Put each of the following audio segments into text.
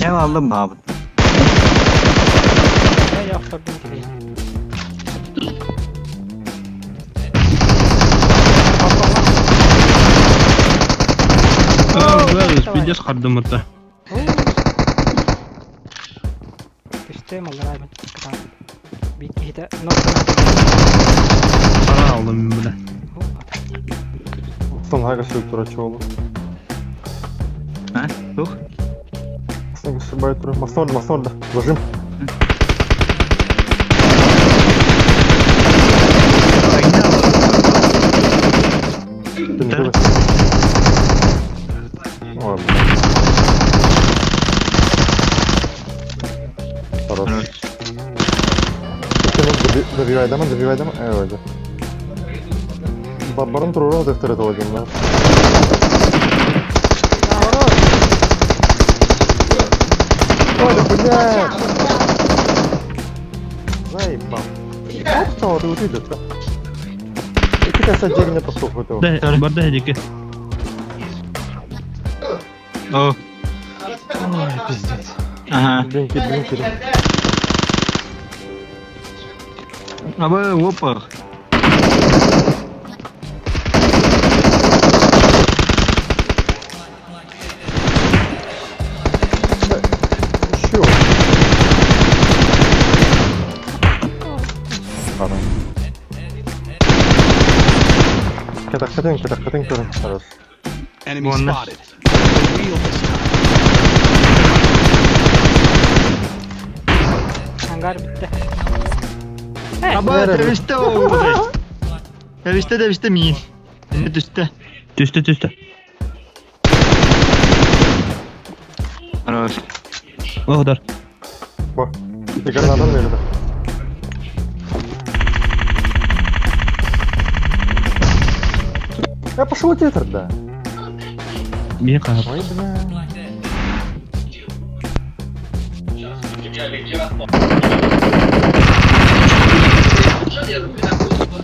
Ev aldım abi. Пиздец хардымыта. Түстэ малларайбын. Биир киһитэ Пара алдым бля. Станга структура чего? А? Тух? Маснорда, маснорда. Зажим. Ты не делай. Ладно. Хорош. Добивай дома, добивай дома. Э, Барон туруру дефтері толадым, да. Ой, да блядь! Заебал. Оп, ты утыдет, да? Iki tane cebine pasok Да, барда дики. О. Ой, пиздец. Ага. Блинки, блинки. Аба, опа. Еще. Ладно. Катахатын, катахатын, көрін. Хорош. Enemy Вон. spotted. For real this time. Ангар bitti. Аба, тәвісті о. Тәвісті, тәвісті мин. Түсті. Түсті, түсті. Хорош. Оғдар. Бо. И гранатом верді. Я пошел тебе тогда. Мин хаһап. Ой, бля.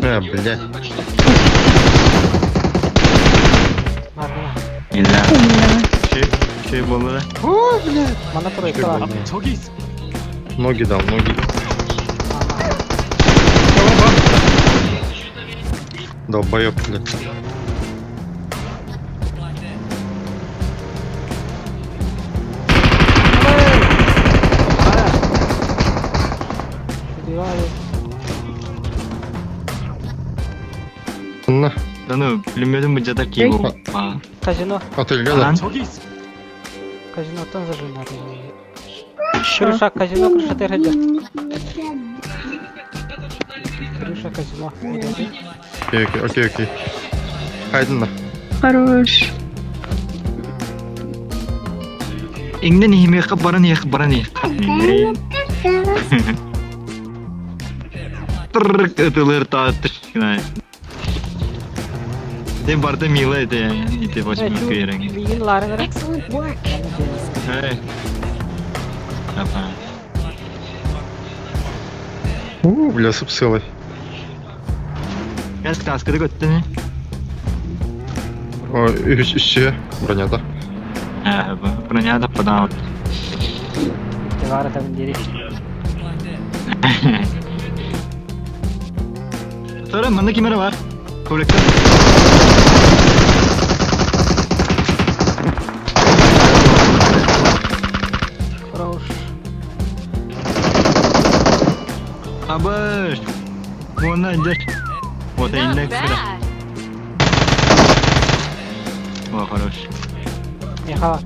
Э, блядь. Марна. Illa. Şey, şey bolları. Ой, блядь. Мана тройка бар. Ноги дал, ноги. Долбоёб, блядь. На, Да ну, пулеметом быдьата киво. А. Казино. отельга да. Ан. Казиноттан зажимнады. Крыша казино, крыша терхеде. Крыша казино. Окей, окей, окей, окей. Хайден на. Хорош. Иңден ихимиэхэ баран иэх баран иэх. Тырк ытылыр тааттыр. Те барда мила это ити восьмерка ерен. Мигин ларын Excellent work. Эй. Апа. У, бля, сыпсылой. Газ каскады көттүн. О, еще броня, да. Э, броня да падал. Девара там дери. Sonra мында кимер бар? Көлекте. Хорош. Абыш. Оны дер. Вот Not инде кыра. bad. О, хорош. Меха.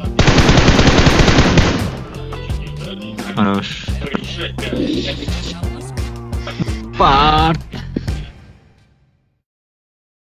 Хорош. Парт.